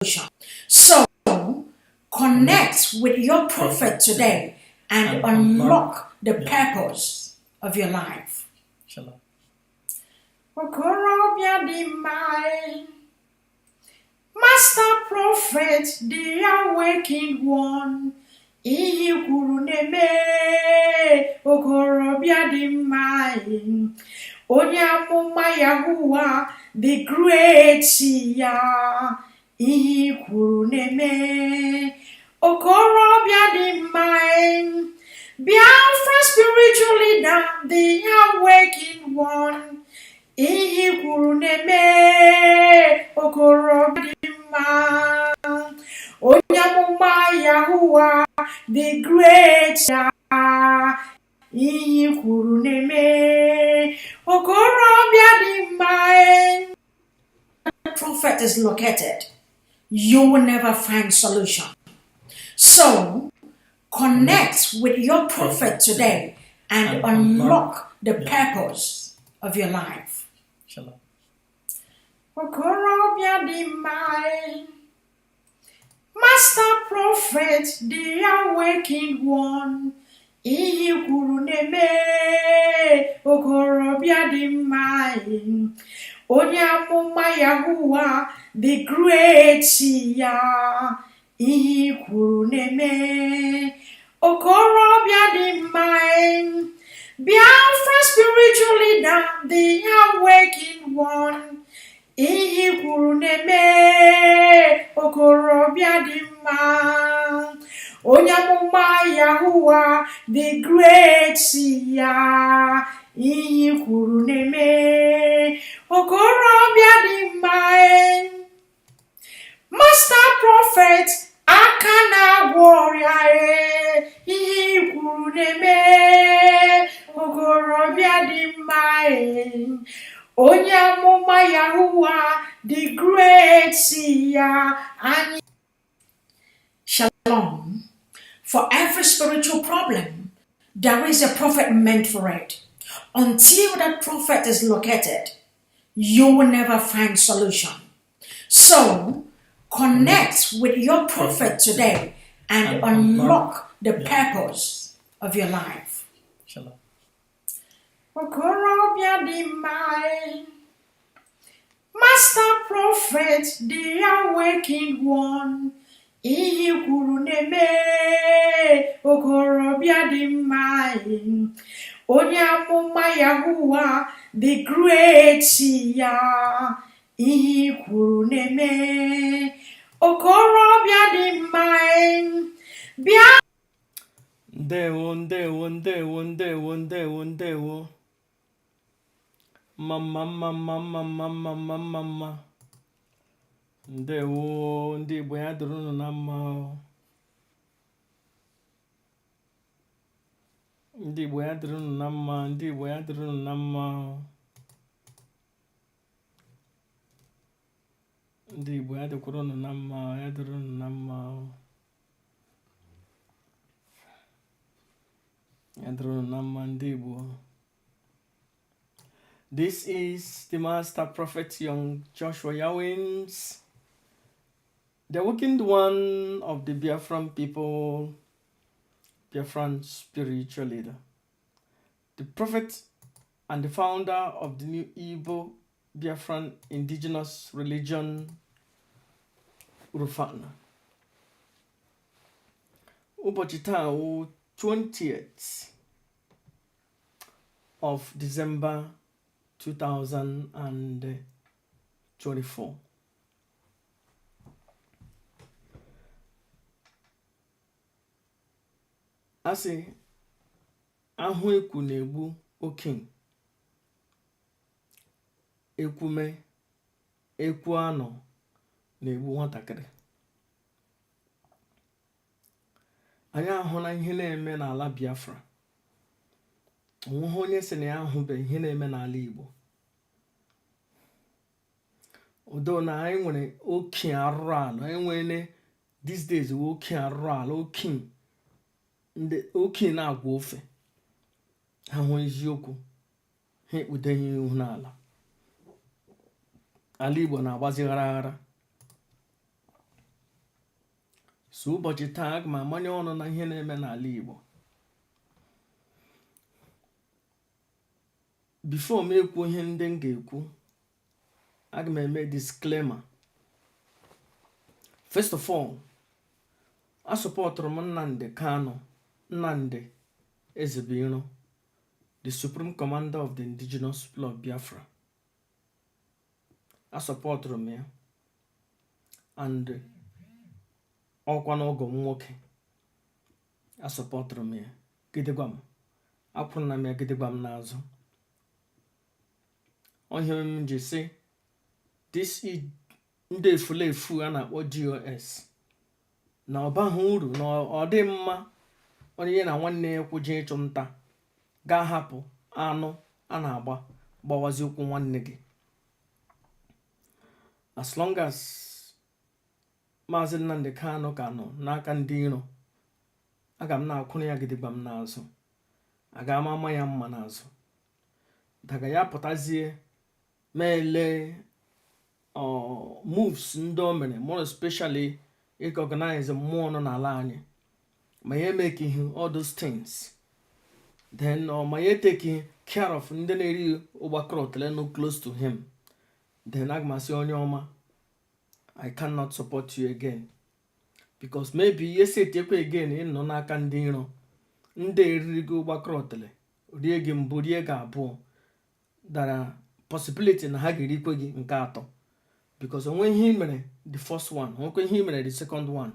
So, connect with your prophet today and unlock the purpose of your life. Shalom. Okorobịa dị mma, Master Prophet, the awakened one, ihe i kwuru na-eme, okorobịa dị mma, onye amụma Yahuwa, the great ya, ihe i kwuru na-eme, okorobịa dị mma, Biafra spiritual leader, the awakened one, ihe i kwuru na-eme, okorobịa dị mma, onye amụma Yahuwa, the great ya, ihe i kwuru na-eme, okorobịa dị mma. Prophet is located, you will never find solution. So connect with your prophet today and unlock the purpose of your life. Shalom. Okorobịa dị mma, Master Prophet, the awakened one, ihe i kwuru na-eme, okorobịa dị mma, onye amụma Yahuwa, the great ya, ihe i kwuru na-eme, okorobịa dị mma, Biafra spiritual leader, the awakened one, ihe i kwuru na-eme, okorobịa dị mma, onye amụma Yahuwa, the great ya, ihe i kwuru na-eme, okorobịa dị mma, Master Prophet, aka na-agwọ ọrịa, ihe i kwuru na-eme, okorobịa dị mma, onye amụma Yahuwa, the great ya, anyị. Shalom. For every spiritual problem, there is a prophet meant for it. Until that prophet is located, you will never find solution. So, connect with your prophet today and unlock the purpose of your life. Shalom. Okorobịa dị mma, Master Prophet, the awakened one, ihe i kwuru na-eme, okorobịa dị mma, onye amụma Yahuwa, the great ya, ihe i kwuru na-eme, okorobịa dị mma, bịa. Ndewo, ndewo, ndewo, ndewo, ndewo, ndewo. Mma mma mma mma mma mma mma mma mma mma. Ndewo ndị Igbo, ya dịrị unu na mma o. Ndị Igbo, ya dịrị unu na mma. Ndị Igbo, ya dịrị unu na mma o. Ndị Igbo, ya dịkwara unu na mma, ya dịrị unu na mma o. Ya dịrị unu na mma, ndị Igbo. This is the Master Prophet Young Joshua Yawins, the awakened one of the Biafran people, Biafran spiritual leader, the prophet and the founder of the new Igbo Biafran indigenous religion, Rufana. Ụbọchị taa wụ 20th of December 2024. A sị ahụ ekwu na-egbu okenye, ekwume ekwu anọ na-egbu nwatakịrị. Anyị ahụla ihe na-eme n'ala Biafra. Onweghị onye sị na ya ahụbeghị ihe na-eme n'ala Igbo. Although na anyị nwere oke arụrụ ala, enwere these days oke arụrụ ala, oke ndị oke na-agwa ofe ha hụ eziokwu ha ekpude ya ihu n'ala. Ala Igbo na-agbazi ghara aghara. So ụbọchị taa, aga m amanye ọnụ na ihe na-eme n'ala Igbo. Before m ekwu ihe ndị m ga-ekwu, aga m eme disclaimer. First of all, asupportụrụ m Nnamdi Kanu, Nnamdi Ezebiro, the Supreme Commander of the Indigenous People of Biafra. Asupportụrụ m ya and ọkwa n'ọgọ m nwoke. Asupportụrụ m ya gidigba m, akwụrụ na m ya gidigba m n'azụ. Ihe m ji sị this ndị efulefu a na-akpọ DOS na ọ baghị uru, na ọ dị mma onye ya na nwanne ya kwụje ịchụ nta ga-ahapụ anụ a na-agba gbawazi ụkwụ nwanne gị. As long as Maazị Nnamdi Kanu ka nọ n'aka ndị iro, aga m na-akwụrụ ya gidigba m n'azụ, aga m ama ya mma n'azụ daga ya pụtazie ma ele moves ndị o mere, more especially recognize mmụọ nọ n'ala anyị, ma ya emeke ihe all those things, then ọ ma ya take care of ndị na-eri ụgbakọrọ nọ close to him, then aga m asị onye ọma, I cannot support you again, because maybe ihe setiekwa again ịnọ n'aka ndị iro, ndị eriri gị ụgbakọrọtele, rie gị mbụ, rie gị abụọ, dara possibility na ha ga-erikwe gị nke atọ, because onwe ihe i mere the first one, onwekwe ihe i mere the second one,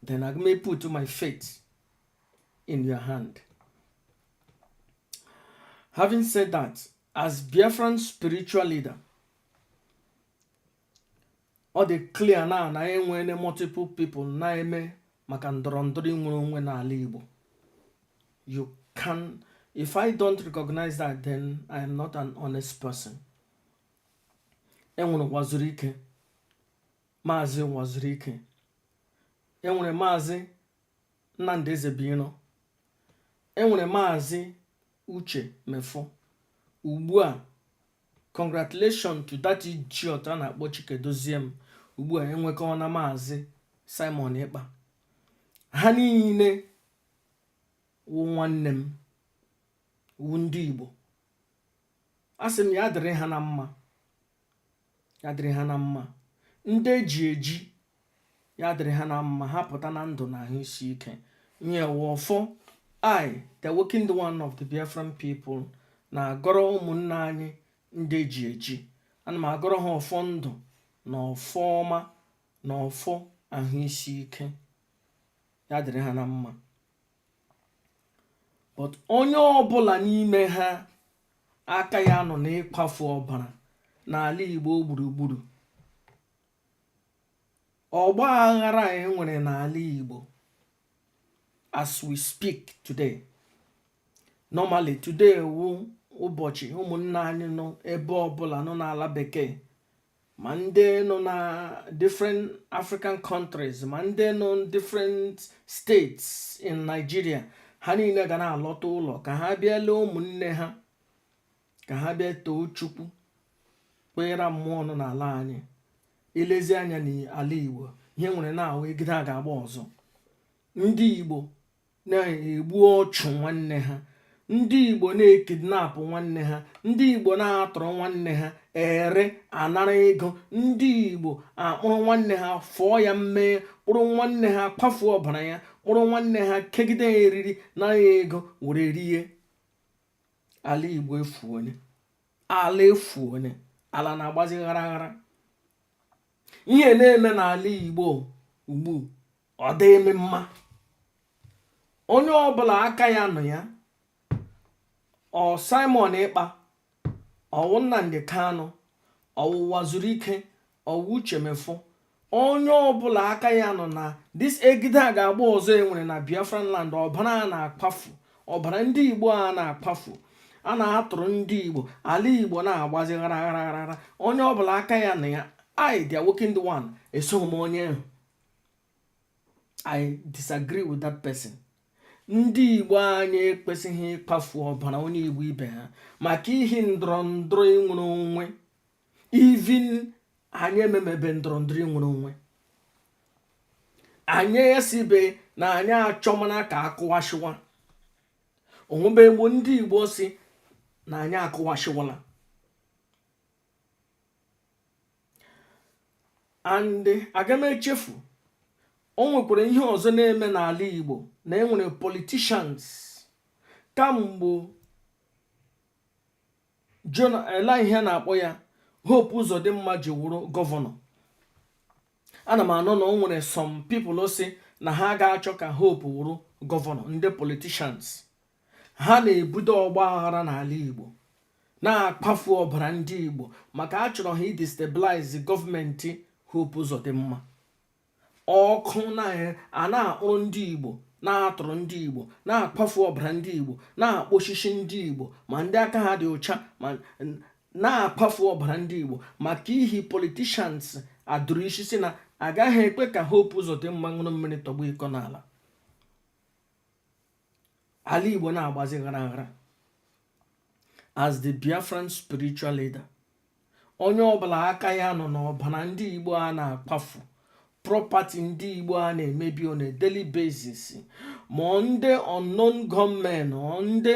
then aga m put my faith in your hand. Having said that, as Biafran spiritual leader, ọ dị clear na enwere multiple people na-eme maka ndọrọ ndọrọ inwere onwe n'ala Igbo. You can, if I don't recognize that, then I am not an honest person. Enwere Wazuru Ike, Maazị Wazuru Ike, enwere Maazị Nnamdi Ezebiro, enwere Maazị Uche Mefo. Ugbu a, congratulations to that idiot a na-akpọ Chikedozie m. Ugbu a enwekọ na Maazị Simon Ekpa. Ha niile wụ nwanne m, wu ndị Igbo. A sị m ya dịrị ha na mma, ya dịrị ha na mma. Ndị eji eji, ya dịrị ha na mma, ha pụta na ndụ na ahụ isi ike. Nye ọfọ, I, the working one of the Biafran people, na-agọrọ ụmụnne anyị ndị eji eji, ana m agọrọ ha ọfọ ndụ na ọfọ ọma na ọfọ ahụ isi ike. Ya dịrị ha na mma. But onye ọbụla n'ime ha aka ya nọ n'ịkwafu ọbara n'ala Igbo gburugburu, ọgba aghara anyị nwere n'ala Igbo as we speak today, normally today wu ụbọchị ụmụnne anyị nọ ebe ọbụla nọ n'ala bekee, ma ndị nọ na different African countries, ma ndị nọ different states in Nigeria, ha niile ga na-alọta ụlọ ka ha bịa lee ụmụnne ha, ka ha bịa too Chukwu, kpere mmụọ nọ n'ala anyị. Ilezi anya n'ala Igbo, ihe nwere na-ahụ egide a ga-agba ọzọ. Ndị Igbo na-egbu ọchụ nwanne ha, ndị Igbo na-ekidnapụ nwanne ha, ndị Igbo na-atọrọ nwanne ha ere anara ego, ndị Igbo akpụrụ nwanne ha fụọ ya mmee, kpụrụ nwanne ha kwafuo ọbara ya, kpụrụ nwanne ha kegide ya eriri, nara ya ego were rie. Ala Igbo efuone, ala efuone, ala na-agbazi ghara ghara. Ihe na-eme n'ala Igbo ugbu ọ dị eme mma. Onye ọbụla aka ya nọ ya, ọ Simon Ekpa, ọwụ Nnamdi Kanu, ọwụwa zuru ike, ọwụ Uche Mefo, onye ọbụla aka ya nọ na this egide a ga-agba ọzọ enwere na Biafran land, ọbara a na-akpafu, ọbara ndị Igbo a na-akpafu, a na-atụrụ ndị Igbo, ala Igbo na-agbazi ghara ghara ghara, onye ọbụla aka ya na ya, I, the working one, esoghị m onye ahụ. I disagree with that person. Ndị Igbo anyị ekwesịghị ịkpafu ọbara onye Igbo ibe ha maka ihi ndọrọ ndọrọ inwere onwe. Even anyị ememebe ndọrọ ndọrọ inwere onwe. Anyị esibe na anyị achọmana ka akụwashiwa onwebe mgbe ndị Igbo si na anyị akụwashiwala. And aga m echefu, o nwekwara ihe ọzọ na-eme n'ala Igbo na enwere politicians kamgbe Jona ele ihe a na-akpọ ya, Hope Uzodimma ji wụrụ gọvanọ. Ana m anụ na o nwere some people si na ha ga-achọ ka Hope wụrụ gọvanọ. Ndị politicians ha na-ebudo ọgba aghara n'ala Igbo, na-akpafu ọbara ndị Igbo, maka a chọrọ ha idestabilize gọọmenti Hope Uzodimma. Ọkụ a na-akpụrụ ndị Igbo, na-atụrụ ndị Igbo, na-akpafu ọbara ndị Igbo, na-akpọchichi ndị Igbo, ma ndị aka ha dị ụcha, ma na-akpafu ọbara ndị Igbo maka ihi politicians adụrụ isi si na agaghị ekwe ka Hope Uzodimma ṅụrụ mmiri tọgbọ iko n'ala. Ala Igbo na-agbazi ghara aghara. As the Biafran spiritual leader, onye ọbụla aka ya nọ n'ọbara ndị Igbo a na-akpafu, property ndị Igbo a na-emebi on a daily basis, ma ndị unknown gunmen, ndị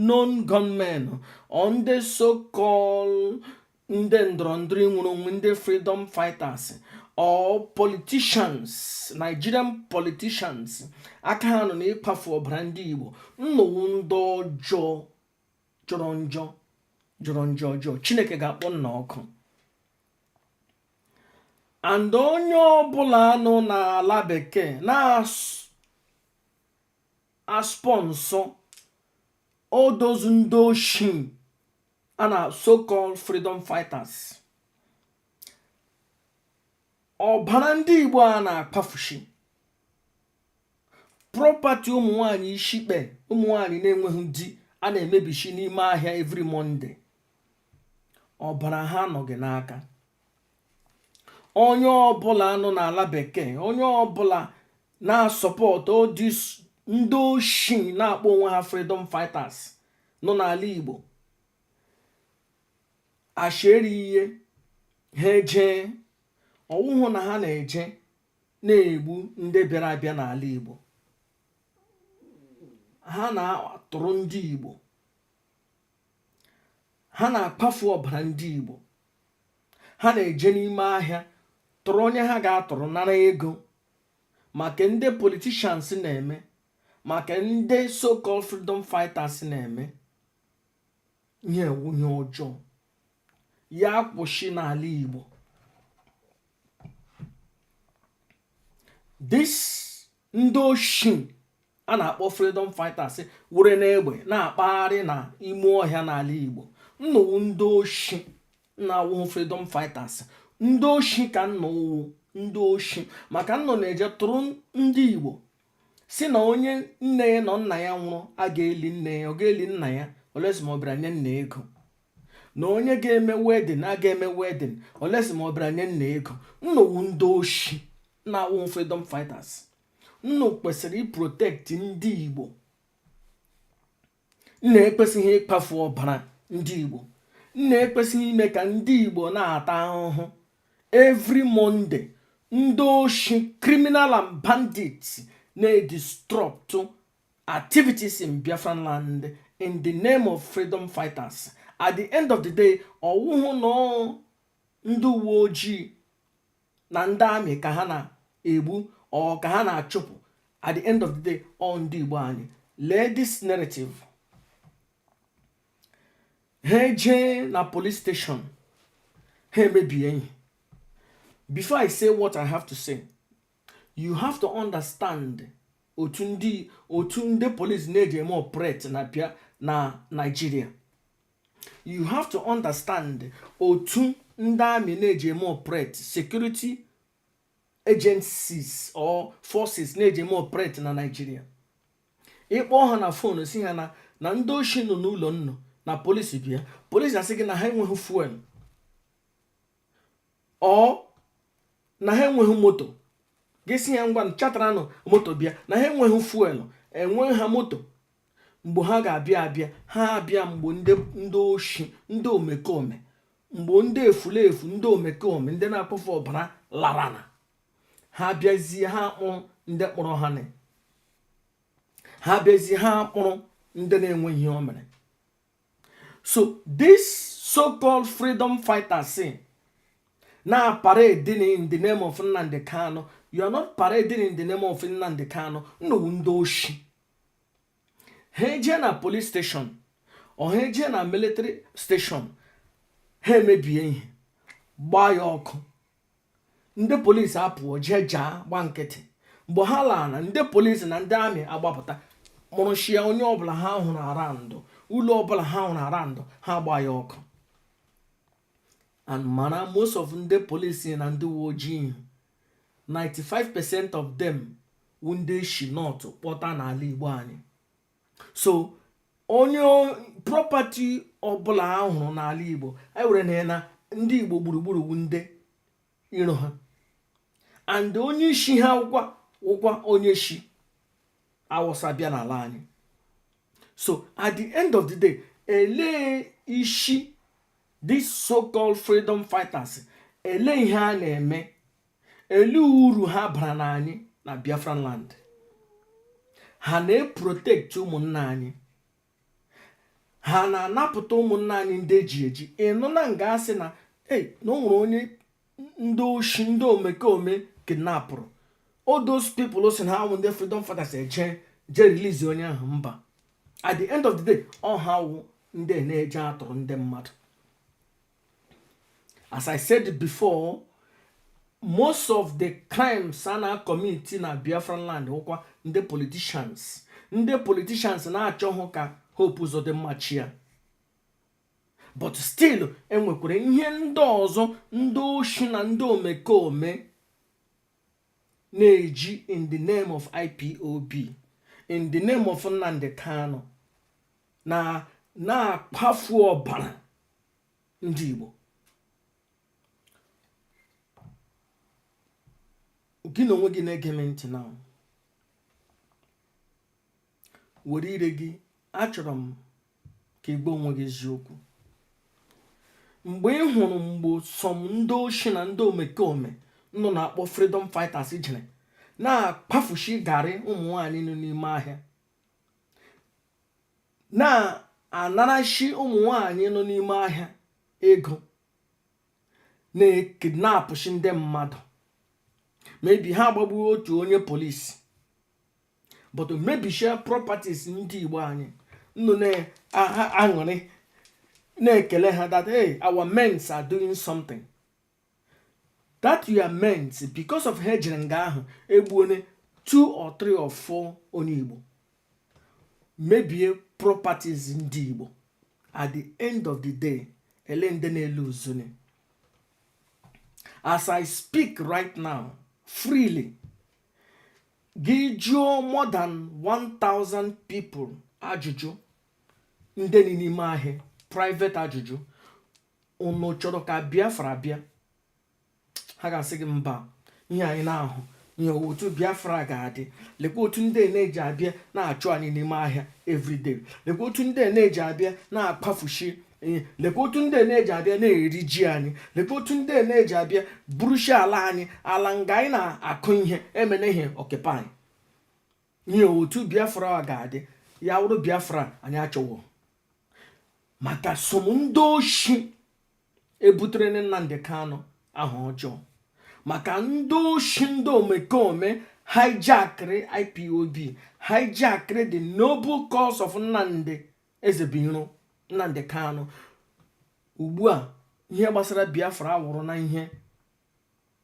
known gunmen, ndị so-called ndị ndọrọndọrọ nwere onwe, ndị freedom fighters or politicians, Nigerian politicians aka ha nọ n'ịkpafu ọbara ndị Igbo, unu wụ ndị ọjọọ jọrọ njọ, jọrọ njọ ọjọọ. Chineke ga-akpọ unu ọkụ. And onye ọbụla nọ n'ala bekee na-asponsor all those ndị oshi a na so-called freedom fighters, ọbara ndị Igbo a na-akpafushi, property ụmụ nwanyị ishikpe, ụmụ nwanyị na-enweghị di a na-emebishi n'ime ahịa every Monday, ọbara ha nọ gị n'aka. Onye ọbụla nọ n'ala bekee, onye ọbụla na-asupport ndị oshi na-akpọ onwe ha freedom fighters nọ n'ala Igbo, asheri ihe ha eje ọwụhụ na ha na-eje na-egbu ndị bịara abịa n'ala Igbo, ha na-atụrụ ndị Igbo, ha na-akpafu ọbara ndị Igbo, ha na-eje n'ime ahịa tụrụ onye ha ga-atụrụ nara ego, maka ndị politicians na-eme, maka ndị so-called freedom fighters na-eme ihe ewu ihe ọjọọ ya kwụsị n'ala Igbo. This ndị oshi a na-akpọ freedom fighters were n'egbe na-akpagharị na ime ọhịa n'ala Igbo, unu wụ ndị oshi na-awụhụ freedom fighters, ndị oshi ka unu wụ, ndị oshi, maka unu na-eje tụrụ ndị Igbo si na onye nne ya nọ nna ya nwụrụ a ga-eli nne ya, ọ ga-eli nna ya unless ma ọ bịara nye nna ego, na onye ga-eme wedding a ga-eme wedding unless ma ọ bịara nye nna ego. Unu wụ ndị oshi na-awụ freedom fighters. Unu kwesịrị iprotect ndị Igbo. Unu ekwesịghị ịkpafu ọbara ndị Igbo. Unu ekwesịghị ime ka ndị Igbo na-ata ahụhụ every Monday. Ndị oshi, criminal and bandits na-edisrupt activities in Biafran land in the name of freedom fighters. At the end of the day, ọwụhụ na ndị uwe ojii na ndị army ka ha na-egbu ọ ka ha na-achụpụ. At the end of the day, ọ ndị Igbo anyị. Lee this narrative. Ha ejee na police station, ha emebie ihe. Before I say what I have to say, you have to understand otu ndị police na-eji eme operate na bịa na Nigeria. You have to understand otu ndị army na-eji eme operate, security agencies or forces na-eji eme operate na Nigeria. Ịkpọ ha na phone si ha na ndị oshi nọ n'ụlọ nnọ na polisi bịa, polisi asị gị na ha enweghị fuel ọ na ha enweghị moto. Gị si ya ngwa chataranụ moto bịa, na ha enweghị fuel, enweghị ha moto. Mgbe ha ga-abịa abịa, ha abịa mgbe ndị oshi, ndị omekome, mgbe ndị efulefu, ndị omekome, ndị na-akpọfe ọbara lara na Ha bịazie, ha akpụrụ ndị kpọrọ ha nị. Ha bịazie, ha akpụrụ ndị na-enweghị ihe o mere. So this so-called freedom fighters na parading in the name of Nnamdi Kanu, you are not parading in the name of Nnamdi Kanu. Nnọwu ndị oshi. Ha eje na police station ọ, ha eje na military station, ha emebie ihe, gbaa ya ọkụ. Ndị polisi apụọ jee jaa gba nkịtị. Mgbe ha lara na ndị polisi na ndị army agbapụta, mụrụchia onye ọbụla ha hụrụ around, ụlọ ọbụla ha hụrụ around, ha gbaa ya ọkụ. And mara, most of ndị polisi na ndị uwe ojii, 95% of them wụ ndị esi north kpọta n'ala Igbo anyị. So onye property ọbụla ha hụrụ n'ala Igbo, anyị were na na ndị Igbo gburugburu wu ndị iro ha. And onye isi ha wụkwa wụkwa onye shi Awụsa bịa n'ala anyị. So at the end of the day, elee isi these so-called freedom fighters? Elee ihe a na-eme? Elee uru ha bara na anyị na Biafran land? Ha na-eprotect ụmụnna anyị? Ha na-anapụta ụmụnna anyị ndị eji eji? Ịnụ na nga asị na ei, na o nwere onye ndị oshi, ndị omekome kidnapụrụ, all those people si na ha wụ ndị freedom fighters eje je release onye ahụ? Mba. At the end of the day, ọ ha wụ ndị na-eje atụrụ ndị mmadụ. As I said before, most of the crimes a na-commit na Biafran land wụkwa ndị politicians. Ndị politicians na-achọghị ka Hope Uzodimma chia, but still enwekwara ihe ndị ọzọ ndị oshi na ndị omekome na-eji in the name of IPOB, in the name of Nnamdi Kanu, na na-akpafu ọbara ndị Igbo. Gị na onwe gị na-ege m ntị na were ire gị, achọrọ m ka ị gwa onwe gị eziokwu. Mgbe ị hụrụ mgbe some ndị oshi na ndị omekome nọ na-akpọ freedom fighters jere na-akpafushi garị ụmụ nwanyị nọ n'ime ahịa, na-anarachi ụmụ nwanyị nọ n'ime ahịa ego, na-ekidnapụchi ndị mmadụ, maybe ha agbagbuo otu onye polisi, but mebishia properties ndị Igbo anyị, nnụ na-aṅụrị, na-ekele ha that, "Hey, our men are doing something." That your men, because of ha ejere nga ahụ egbuone two or three or four onye Igbo, mebie properties ndị Igbo, at the end of the day, ele ndị na-elu uzuni? As I speak right now freely, gị jụọ more than 1000 people ajụjụ, ndị nọ n'ime ahịa, private ajụjụ, "Unu chọrọ ka Biafra bịa?" ha ga-asị gị mba. Ihe anyị na-ahụ, ihe otu Biafra ga-adị, lekwa otu ndị na-eji abịa na-achụ anyị n'ime ahịa everyday, lekwa otu ndị na-eji abịa na-akpafushi ihe, lekwa otu ndị na-eji abịa na-eri ji anyị, lekwa otu ndị na-eji abịa burushi ala anyị, ala nga anyị na-akụ ihe emene ihe occupy. Ihe otu Biafra ga-adị, ya wụrụ Biafra, anyị achọwo maka some ndị oshi ebutere Nnamdi Kanu aha ọjọọ, maka ndị oshi, ndị omekome hijackịrị IPOB, hijackịrị the noble cause of Nnamdi Ezebiro, Nnamdi Kanu. Ugbu a, ihe gbasara Biafra awụrụ na ihe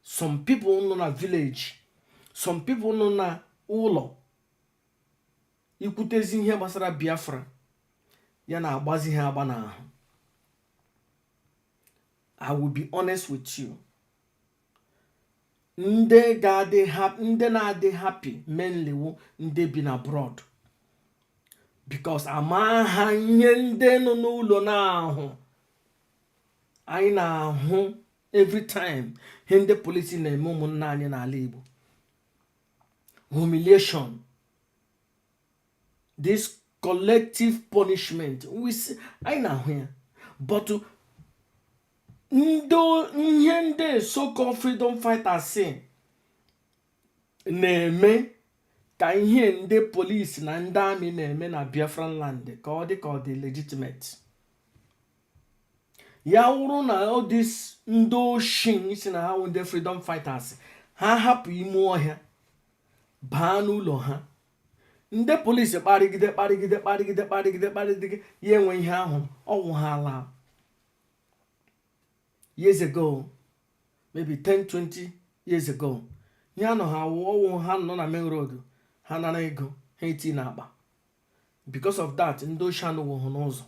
some people nọ na village, some people nọ na ụlọ ikwutezi ihe gbasara Biafra, ya na-agbazi ha agba n'ahụ. I will be honest with you, ndị ga-adị, ndị na-adị happy mainly wụ ndị bi na abroad, because ama ha ihe ndị nọ n'ụlọ na-ahụ. Anyị na-ahụ every time ihe ndị polisi na-eme ụmụnna anyị n'ala Igbo, humiliation, this collective punishment anyị na-ahụ ya. But ndị ihe ndị so-called freedom fighters si Na-eme ka ihe ndị polisi na ndị army na-eme na Biafran land ka ọ dị ka ọ dị legitimate. Ya wụrụ na all this ndị oshi si na ha wụ ndị freedom fighters, ha hapụ ime ọhịa baa n'ụlọ ha, ndị polisi kparịgide, kparịgide, kparịgide, kparịgide, kparịgide, ya enwe ihe ahụ ọnwụ ha ala. Years ago, maybe 10 20 years ago, ihe anọ ha ọwụ ha nọ na main road, ha nara ego ha eti n'akpa. Because of that, ndị oshi anụwo ha n'ụzọ.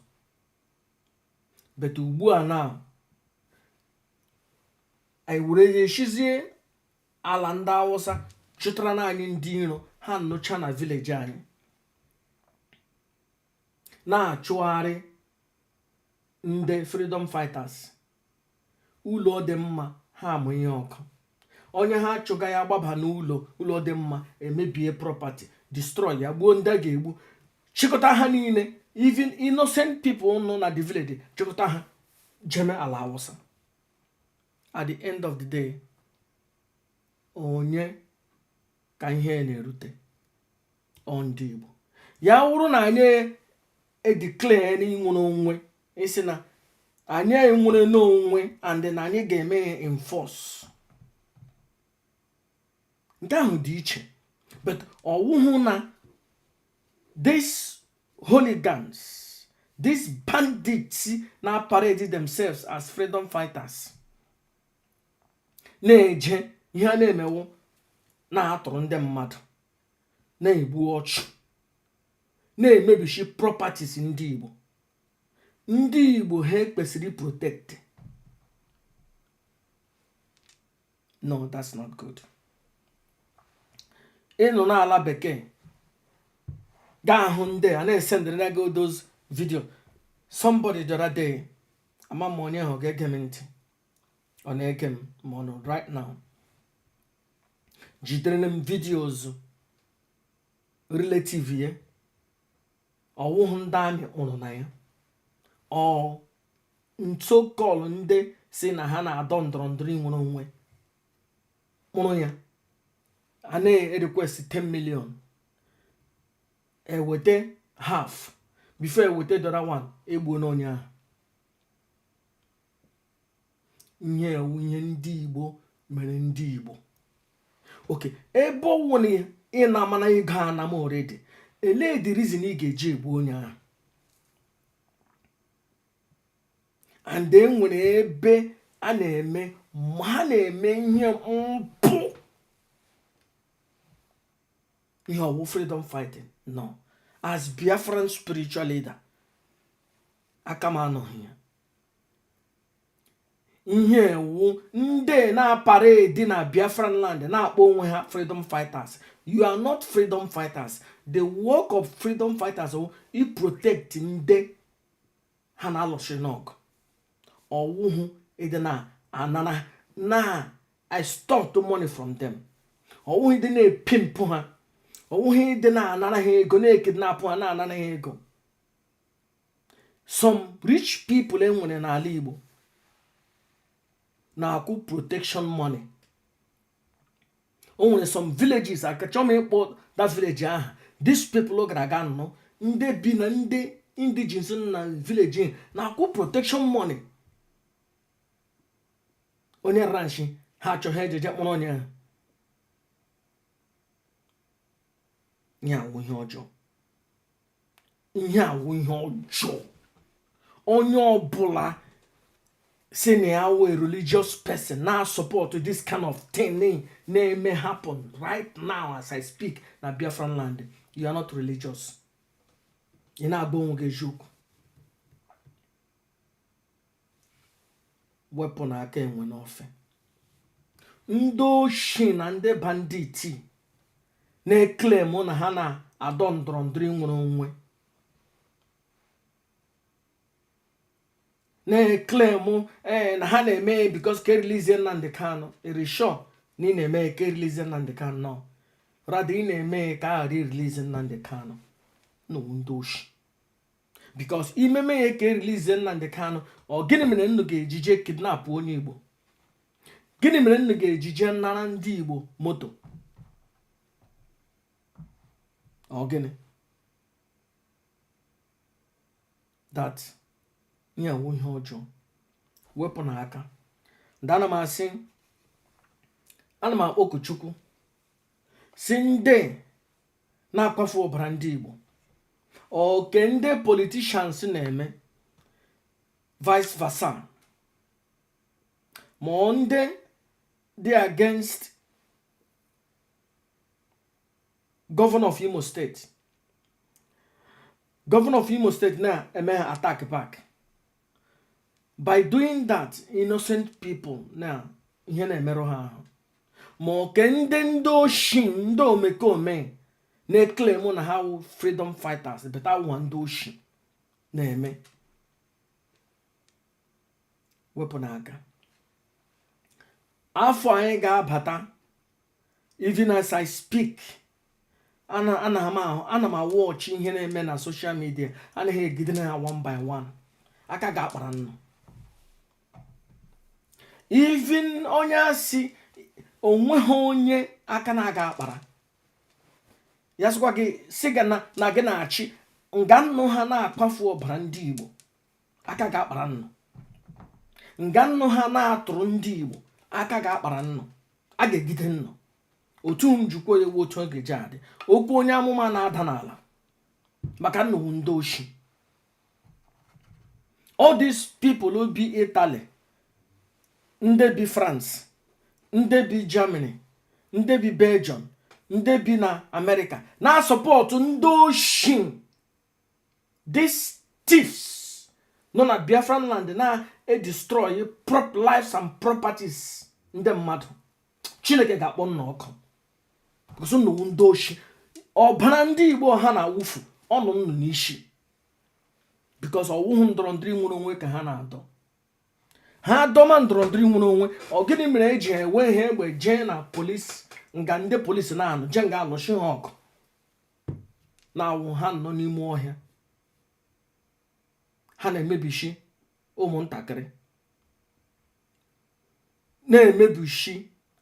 But ugbu a na anyị were ya eshizie ala ndị Awụsa chụtara na anyị ndị iro ha nụcha na village anyị na-achụgharị ndị freedom fighters. Ụlọ dị mma, ha amụ ihe ọkụ. Onye ha achụga ya gbaba n'ụlọ, ụlọ dị mma emebie, property destroy ya, gbuo ndị a ga-egbu, chịkọta ha niile, even innocent people nọ na the village, chịkọta ha jeme ala Awụsa. At the end of the day, onye ka ihe na-erute? Ọ ndị Igbo. Ya wụrụ na anyị edeclare na inwere onwe, isi na anyị enwere n'onwe and na anyị ga-eme ya enforce, nke ahụ dị iche. But ọwụhụ na these hooligans, these bandits na parade themselves as freedom fighters, na-eje ihe a na-emewu, na-atụrụ ndị mmadụ, na-egbu ọchụ, na-emebichi properties ndị Igbo, ndị Igbo ha kwesịrị protect. No, that's not good. Ịnọ n'ala bekee gaa hụ ndị a na-esendịrị na go those video. Somebody the other day, ama m onye ahụ ga-ege m ntị, ọ na-ege m ma ọ nọ right now, jidere m videos relative ya, ọwụhụ ndị army kpụrụ na ya, ọ nso kọlụ ndị si na ha na-adọ ndọrọ ndọrọ nwere onwe kpụrụ ya, a na-request 10 million, eweta half before eweta the other one, egbuo n'onye ahụ. Ihe ewu ihe ndị Igbo mere ndị Igbo. Okay, ebe ọwụ na ị na-amana ego anam already, elee the reason ị ga-eji egbu onye ahụ? And e nwere ebe a na-eme, ha na-eme ihe mpụ, ihe ọwụ freedom fighting? No. As Biafran spiritual leader, aka m anọghị ya. Ihe ewu ndị na-aparade na Biafran land na-akpọ onwe ha freedom fighters, you are not freedom fighters. The work of freedom fighters wụ i protect ndị ha na-alụsị n'ọgụ, ọwụhụ ịdị na anara na extort money from them, ọwụghị ịdị na-epimp ha, ọwụghị ịdị na-anara ha ego, na-ekidnapụ ha, na-anara ha ego. Some rich people e nwere n'ala Igbo na-akwụ protection money. O nwere some villages, akachọ m ịkpọ that village ahụ, these people gara aga nọ, ndị bi na ndị indigenes na village na-akwụ protection money. Onye ranchi ha achọghị ejeje kpọrọ onye ahụ. Ihe awụ ihe ọjọọ, ihe awụ ihe ọjọọ. Onye ọbụla si na ya wụ a religious person na support this kind of thing na-eme happen right now as I speak na Biafran land, you are not religious. Ị na-agba onwe gị eziokwu. Wepụ na aka enwe n'ofe. Ndị oshi na ndị bandit na-eclaim na ha na-adọ ndọrọ ndọrọ nwere onwe, na-eclaim ee na ha na-eme because ka erelease Nnamdi Kanu. Ị rị sure na ị na-eme ka erelease Nnamdi Kanu? No, rather ị na-eme ka a ghara irelease Nnamdi Kanu. Na ndị oshi, because imeme ya ka erelease Nnamdi Kanu, ọ gịnị mere nnụ ga-eji jee kidnap onye Igbo? Gịnị mere nnụ ga-eji jee nara ndị Igbo moto? Ọ gịnị that ihe awụ ihe ọjọọ wepụ n'aka ndị ana m asị ana m akpọku Chukwu si ndị na-akwafu ọbara ndị Igbo oke ndị politicians na-eme vice versa ma ọ ndị dị against governor of Imo State, governor of Imo State na-eme ha attack back. By doing that, innocent people na ihe na-emerụ ha ahụ, ma oke ndị oshi, ndị omekome na-eclaim na ha wụ freedom fighters but awụha ndị oshi na-eme, wepụ n'aka. Afọ anyị ga-abata, even as I speak, ana m ahụ, ana m awatch ihe na-eme na social media. Anaghị egide ha one by one, aka ga-akpara nnụ. Even onye asị onweghị onye aka na-aga akpara ya, sịkwa gị sị gị na gị na-achị nga nnụ ha na-akpafu ọbara ndị Igbo, aka ga-akpara nnụ. Nga nnụ ha na-atụrụ ndị Igbo, aka ga-akpara nnụ, a ga-egide nnụ. Otu m jikwa ewu otu ọ ga-eji adị okwu onye amụma na-ada n'ala maka nnụnụ ndị oshi. All these people bi Italy, ndị bi France, ndị bi Germany, ndị bi Belgium, ndị bi na America na-asupport ndị oshi, these thieves nọ na Biafran land na-edestroy prop lives and properties ndị mmadụ. Chineke ga-akpọ nna ọkụ because nnụnụ ndị oshi, ọbara ndị Igbo ha na-awụfu ọnụ nnụ n'isi because ọwụhụ ndọrọ ndọrọ nwere onwe ka ha na-adọ. Ha dọma ndọrọ ndọrọ nwere onwe, ọ gịnị mere eji enwe ha egbe jee na polisi, nga ndị polisi na-anụ jee nga alụchi ha ọgụ na-awụ ha nọ n'ime ọhịa, ha na-emebishi ụmụntakịrị, na-emebishi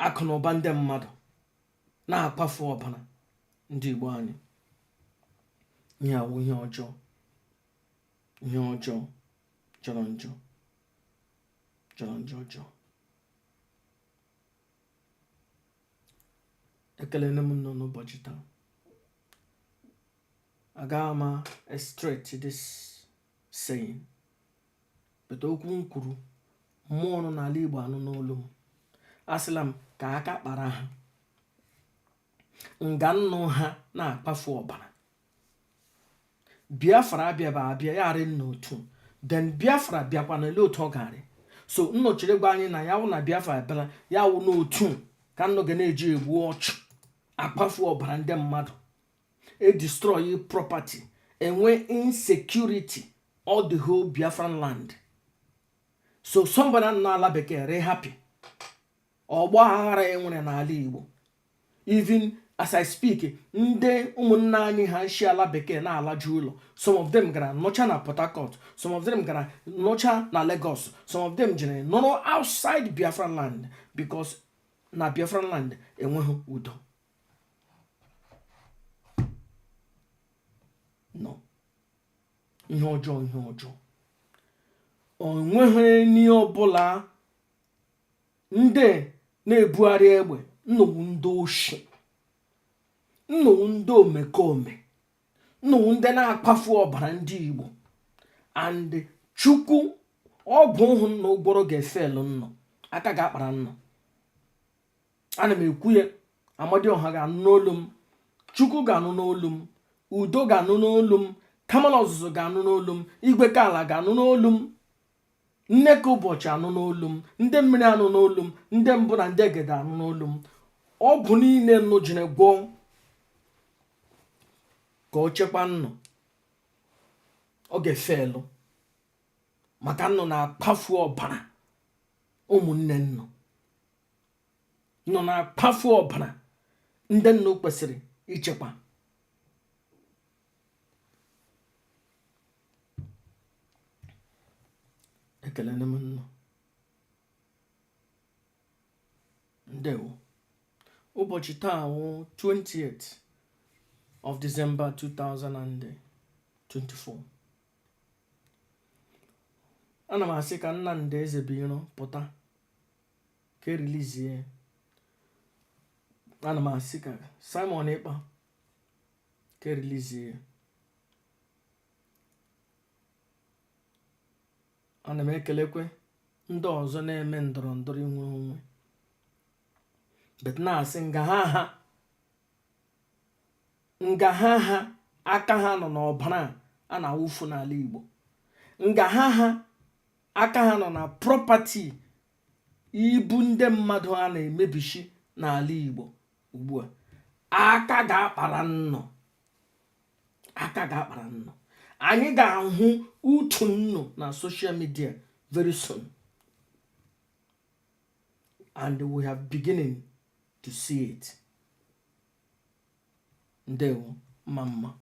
akụ na ụba ndị mmadụ, na-akpafu ọbara ndị Igbo anyị? Ihe awụ ihe ọjọọ, ihe ọjọọ jọrọ njọ, jọrọ njọ ọjọọ. Ekelele m nọ n'ụbọchị taa. Agaghị m straight this saying, but okwu m kwuru, mmụọ nọ n'ala Igbo anụ n'olu m. Asịla m ka aka kpara ha nga nnụ ha na-akpafu ọbara. Biafra abịaba abịa ya arị n'otu, then Biafra bịakwa n'ele otu ọ garị. So nnọchiri gwa anyị na ya wụ na Biafra bịara ya wụ n'otu ka nnụ ga na-eji egbu ọchụ, akpafu ọbara ndị mmadụ, edestroy property, enwe insecurity all the whole Biafran land. So somebody nọ n'ala bekee re happy ọgba aghara enwere n'ala Igbo. Even as I speak, ndị ụmụnne anyị ha si ala bekee na-alaju ụlọ, some of them gara nọcha na Port Harcourt, some of them gara nọcha na Lagos, some of them jere nọrọ outside Biafran land because na Biafran land enweghị udo. No ihe ọjọọ, ihe ọjọọ, o nweghị enyi ọbụla. Ndị na-ebugharị egbe nnụnụ, ndị oshi nnụnụ, ndị omekome nnụnụ, ndị na-akpafu ọbara ndị Igbo, and Chukwu ọgwụ hụ na ụgbọrọ ga-efelu nnọ, aka ga-akpara nnọ. Ana m ekwu ya, Amadioha ga-anụ n'olu m, Chukwu ga-anụ n'olu m, Udo ga-anụ n'olu m, Kamala Ọzụzụ ga-anụ n'olu m, Igwe Kala ga-anụ n'olu m, nne ka ụbọchị anụ n'olu m, ndị mmiri anụ n'olu m, ndị mbụ na ndị egede anụ n'olu m. Ọgwụ niile nnụ jiri gwọọ ka ọ chekwa nnụ, ọ ga-efelu maka nnụ na-akpafu ọbara ụmụnne nnụ, nọ na-akpafu ọbara ndị nnụ kwesịrị ichekwa. Ekelene m nnụ, ndewo. Ụbọchị taa wụ 28 of December 2024. Ana m asị ka Nnamdi Ezebiro pụta ka erilizie. Ana m asị ka Simon Ekpa ka erilizie. Ana m ekelekwe ndị ọzọ na-eme ndọrọ ndọrọ inwe onwe, but na-asị nga ha aka ha nọ n'ọbara a na-awụfu n'ala Igbo, nga ha aka ha nọ na property ibu ndị mmadụ a na-emebishi n'ala Igbo ugbu a, aka ga-akpara nnọ, aka ga-akpara nnọ. Anyị ga-ahụ utu nnụ na social media very soon, and we have beginning to see it. Ndewo, mma mma.